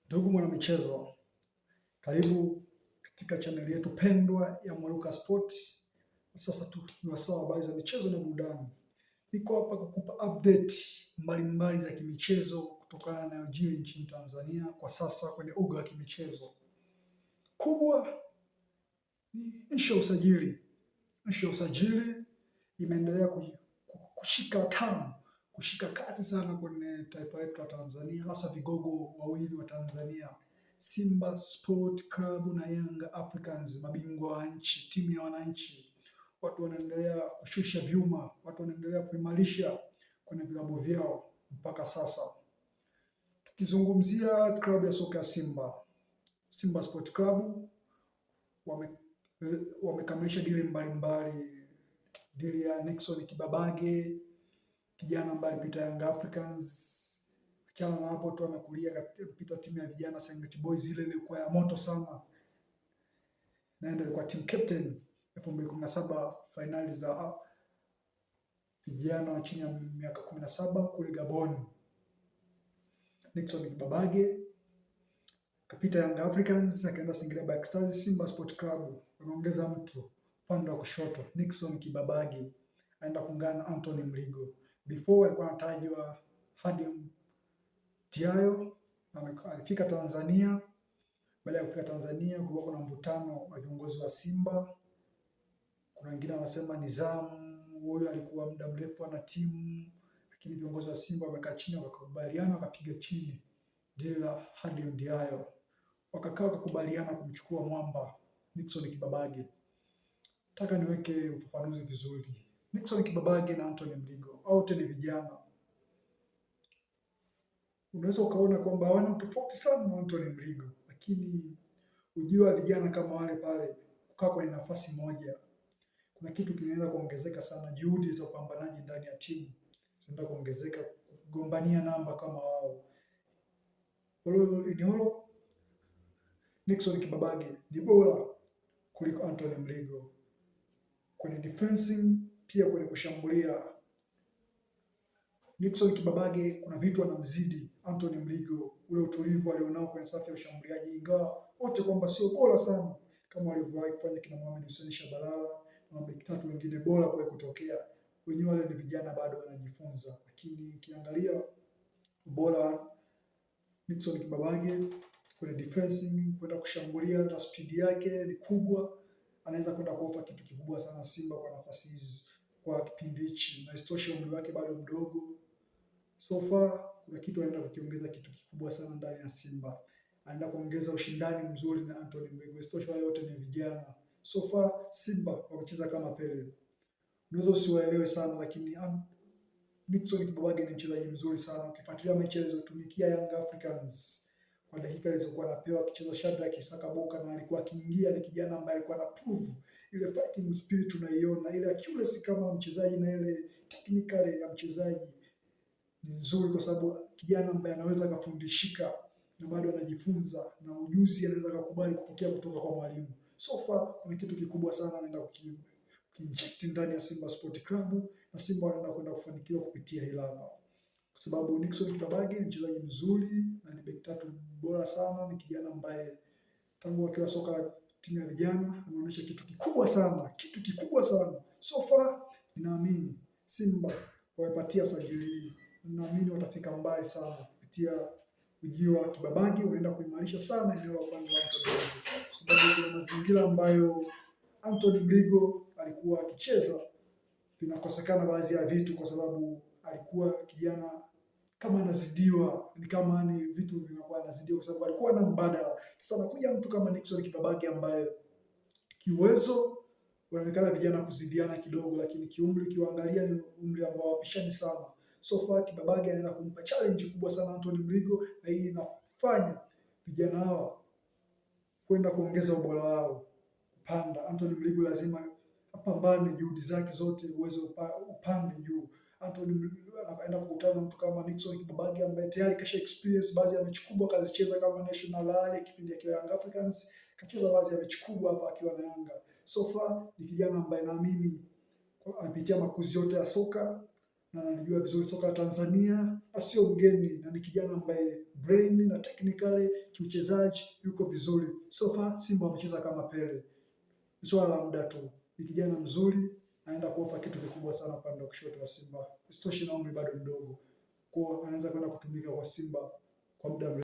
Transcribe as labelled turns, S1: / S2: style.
S1: Ndugu mwanamichezo, karibu katika chaneli yetu pendwa ya Mwaluka Sport. Sasa tu ni wasaa wa habari za michezo na burudani. Niko hapa kukupa update mbalimbali za kimichezo kutokana na yanayojiri nchini Tanzania kwa sasa kwenye uga wa kimichezo. Kubwa ni ishu ya usajili. Ishu ya usajili imeendelea kushika tamu, kushika kasi sana kwenye taifa letu la Tanzania, hasa vigogo wawili wa Tanzania, Simba Sport Club na Yanga Africans, mabingwa wa nchi, timu ya wananchi. Watu wanaendelea kushusha vyuma, watu wanaendelea kuimarisha kwenye vilabu vyao mpaka sasa. Tukizungumzia klabu ya soka ya Simba, Simba Sport Club wamekamilisha dili mbalimbali, dili ya Nixon Kibabage, kijana ambaye alipita Young Africans. Achana na hapo tu, amekulia kapita timu ya vijana Serengeti Boys, ile ilikuwa ya moto sana, naenda alikuwa team captain 2017 finali za vijana wa chini ya miaka 17 kule Gabon. Nixon Kibabage kapita Young Africans akaenda Singida Black Stars. Simba Sport Club wameongeza mtu upande wa kushoto, Nixon Kibabage aenda kuungana na Anthony Mligo. Before alikuwa anatajwa Hadim Tiayo, alifika Tanzania. Baada ya kufika Tanzania, kulikuwa kuna mvutano wa viongozi wa Simba. Kuna wengine wanasema nizamu, huyo alikuwa muda mrefu ana timu, lakini viongozi wa Simba wamekaa chini wakakubaliana, wakapiga chini dili la Hadim Diayo, wakakaa wakakubaliana kumchukua mwamba Nixon Kibabage. Nataka niweke ufafanuzi vizuri. Nixon Kibabage na Anthony Mligo wote ni vijana. Unaweza ukaona kwamba hawana tofauti sana na Anthony Mligo, lakini ujio wa vijana kama wale pale kukaa kwenye nafasi moja, kuna kitu kinaweza kuongezeka sana. Juhudi za upambanaji ndani ya timu zinaenda kuongezeka, kugombania namba kama wao. All, Nixon Kibabage ni bora kuliko Anthony Mligo kwenye defensing, pia kwenye kushambulia. Nixon Kibabage kuna vitu anamzidi Anthony Mligo, ule utulivu alionao kwenye safu ya ushambuliaji, ingawa wote kwamba sio bora sana kama walivyowahi kufanya kina Mohamed Hussein Shabalala na mabeki tatu wengine bora kwa kutokea. Wenyewe wale ni vijana bado wanajifunza, lakini ukiangalia ubora wa Nixon Kibabage kwenye defensing, kwenda kushambulia na speed yake ni kubwa, anaweza kwenda kuofa kitu kikubwa sana Simba kwa nafasi hizi kwa kipindi hichi, na isitoshe umri wake bado mdogo. So far kuna kitu anaenda kukiongeza kitu kikubwa sana ndani ya Simba, anaenda kuongeza ushindani mzuri na Anthony Mligo. Isitoshe wale wote ni vijana. So far Simba wamecheza kama Pele, unaweza usiwaelewe sana, lakini Nixon Kibabage ni mchezaji mzuri sana. Ukifuatilia mechi alizotumikia Young Africans kwa dakika alizokuwa anapewa akicheza Shadrack Isaka Boka, na alikuwa akiingia, ni kijana ambaye alikuwa na prove ile fighting spirit tunaiona, ile accuracy kama mchezaji na ile technical ya mchezaji ni nzuri, kwa sababu kijana ambaye anaweza akafundishika na bado anajifunza na ujuzi anaweza akakubali kupokea kutoka kwa mwalimu. So far kuna kitu kikubwa sana anaenda kuinject ndani ya Simba Sport Club na Simba wanaenda kwenda kufanikiwa kupitia hili hapa, kwa sababu Nixon Kibabage ni mchezaji mzuri na ni beki tatu bora sana. Ni kijana ambaye tangu akiwa soka la timu ya vijana ameonyesha kitu kikubwa sana, kitu kikubwa sana. So far ninaamini Simba wamepatia sajili hii, ninaamini watafika mbali sana kupitia ujio wa Kibabage, unaenda kuimarisha sana eneo la upande wa Anthony Mligo, kwa sababu kuna mazingira ambayo Anthony Mligo alikuwa akicheza vinakosekana baadhi ya vitu, kwa sababu alikuwa kijana kama anazidiwa, ni kama ni vitu vinakuwa anazidiwa, kwa sababu alikuwa na mbadala. Sasa anakuja mtu kama Nixon Kibabage ambaye kiuwezo wanaonekana vijana kuzidiana kidogo, lakini kiumri ukiwaangalia ni umri ambao wapishani sana. So far Kibabage anaenda kumpa challenge kubwa sana Anthony Mligo, na hii inafanya vijana hawa kwenda kuongeza ubora wao kupanda. Anthony Mligo lazima apambane, juhudi zake zote uwezo upande juu. Anthony Mligo anaenda kukutana na mtu kama Nixon Kibabage ambaye tayari kasha experience baadhi ya mechi kubwa kazicheza kama National Rally kipindi akiwa Young Africans, kacheza baadhi ya mechi kubwa hapa akiwa na Yanga. So far ni kijana ambaye naamini amepitia makuzi yote ya soka, na analijua vizuri soka la Tanzania na sio mgeni, na ni kijana ambaye brain na technically kiuchezaji yuko vizuri. So far Simba wamecheza kama Pele, ni swala la muda tu. Ni kijana mzuri, anaenda kuofa kitu kikubwa sana upande wa kushoto wa Simba. Isitoshe na umri bado mdogo, kwa anaweza kwenda kutumika kwa Simba kwa muda mrefu.